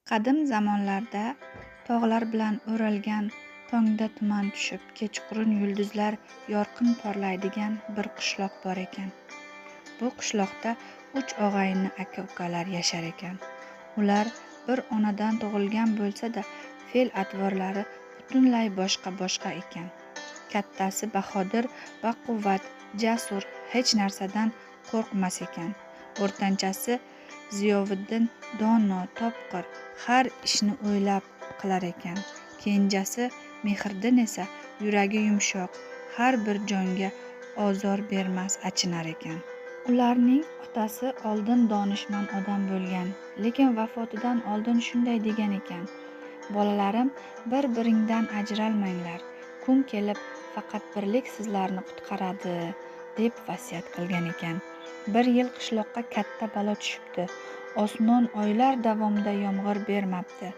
Qadim zamonlarda tog'lar bilan o'ralgan, tongda tuman tushib, kechqurun yulduzlar yorqin porlaydigan bir qishloq bor ekan. Bu qishloqda uch og'ayni aka-ukalar yashar ekan. Ular bir onadan tug'ilgan bo'lsa-da, fe'l-atvorlari butunlay boshqa-boshqa ekan. Kattasi Bahodir baquvvat, jasur, hech narsadan qo'rqmas ekan. O'rtanchasi Ziyoviddin dono, topqir, har ishni o'ylab qilar ekan. Kenjasi Mehriddin esa yuragi yumshoq, har bir jonga ozor bermas, achinar ekan. Ularning otasi oldin donishmand odam bo'lgan, lekin vafotidan oldin shunday degan ekan: "Bolalarim, bir-biringdan ajralmanglar. Kun kelib faqat birlik sizlarni qutqaradi", deb vasiyat qilgan ekan. Bir yil qishloqqa katta balo tushibdi. Osmon oylar davomida yomg'ir bermabdi.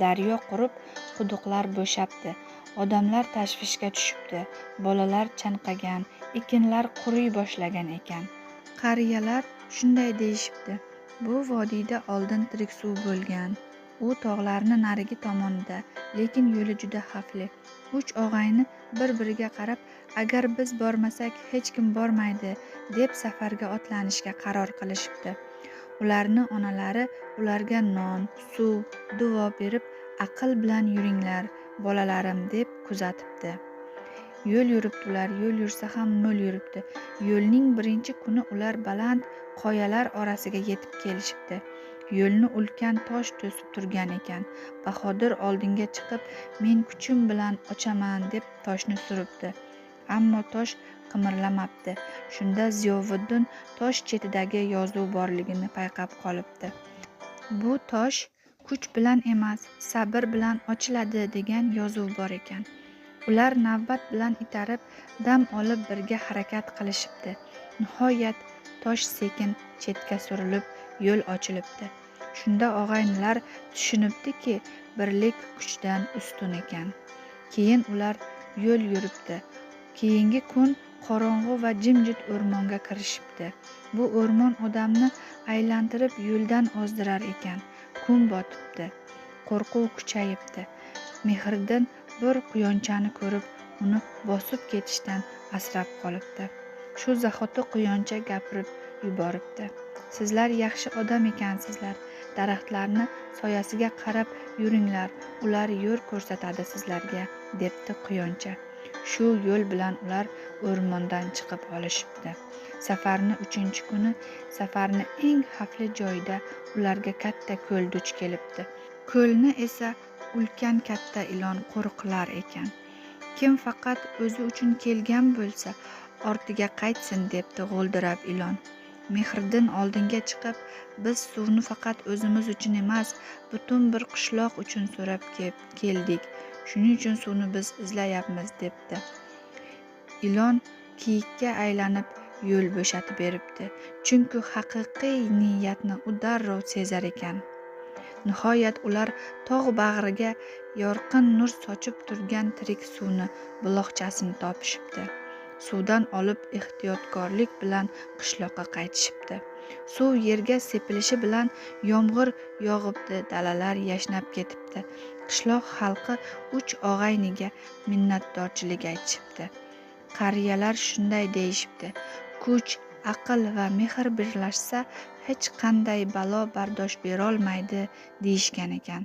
Daryo qurib, quduqlar bo'shabdi. Odamlar tashvishga tushibdi. Bolalar chanqagan, ekinlar quriy boshlagan ekan. Qariyalar shunday deyishibdi: "Bu vodiyda oldin tirik suv bo'lgan. U tog'larni narigi tomonida, lekin yo'li juda xavfli". Uch og'ayni bir-biriga qarab, agar biz bormasak, hech kim bormaydi, deb safarga otlanishga qaror qilishibdi. Ularni onalari ularga non, suv, duo berib, aql bilan yuringlar, bolalarim, deb kuzatibdi. Yo'l yuribdi ular, yo'l yursa ham mo'l yuribdi. Yo'lning birinchi kuni ular baland qoyalar orasiga yetib kelishibdi. Yo'lni ulkan tosh to'sib turgan ekan. Bahodir oldinga chiqib, men kuchim bilan ochaman, deb toshni suribdi. Ammo tosh qimirlamabdi. Shunda Ziyoviddin tosh chetidagi yozuv borligini payqab qolibdi. Bu tosh kuch bilan emas, sabr bilan ochiladi, degan yozuv bor ekan. Ular navbat bilan itarib, dam olib birga harakat qilishibdi. Nihoyat tosh sekin chetga surilib, yo'l ochilibdi. Shunda og'aynilar tushunibdiki, birlik kuchdan ustun ekan. Keyin ular yo'l yuribdi. Keyingi kun qorong'u va jimjit o'rmonga kirishibdi. Bu o'rmon odamni aylantirib yo'ldan ozdirar ekan. Kun botibdi. Qo'rquv kuchayibdi. Mehriddin bir quyonchani ko'rib, uni bosib ketishdan asrab qolibdi. Shu zahoti quyoncha gapirib yuboribdi: "Sizlar yaxshi odam ekansizlar. Daraxtlarni soyasiga qarab yuringlar, ular yo'l ko'rsatadi sizlarga", debdi quyoncha. Shu yo'l bilan ular o'rmondan chiqib olishibdi. Safarni 3-kuni safarni eng xavfli joyida ularga katta ko'l duch kelibdi. Ko'lni esa ulkan katta ilon qo'riqlar ekan. Kim faqat o'zi uchun kelgan bo'lsa, ortiga qaytsin, debdi g'o'ldirab ilon. Mehriddin oldinga chiqib, biz suvni faqat o'zimiz uchun emas, butun bir qishloq uchun so'rab keldik. Shuning uchun suvni biz izlayapmiz, debdi. Ilon kiyikka aylanib yo'l bo'shatib beribdi. Chunki haqiqiy niyatni u darrov sezar ekan. Nihoyat ular tog' bag'riga yorqin nur sochib turgan tirik suvni buloqchasini topishibdi. Suvdan olib ehtiyotkorlik bilan qishloqqa qaytishibdi. Suv yerga sepilishi bilan yomg'ir yog'ibdi, dalalar yashnab ketibdi. Qishloq xalqi uch og'ayniga minnatdorchilik aytishibdi. Qariyalar shunday deyishibdi: kuch, aql va mehr birlashsa, hech qanday balo bardosh berolmaydi, deyishgan ekan.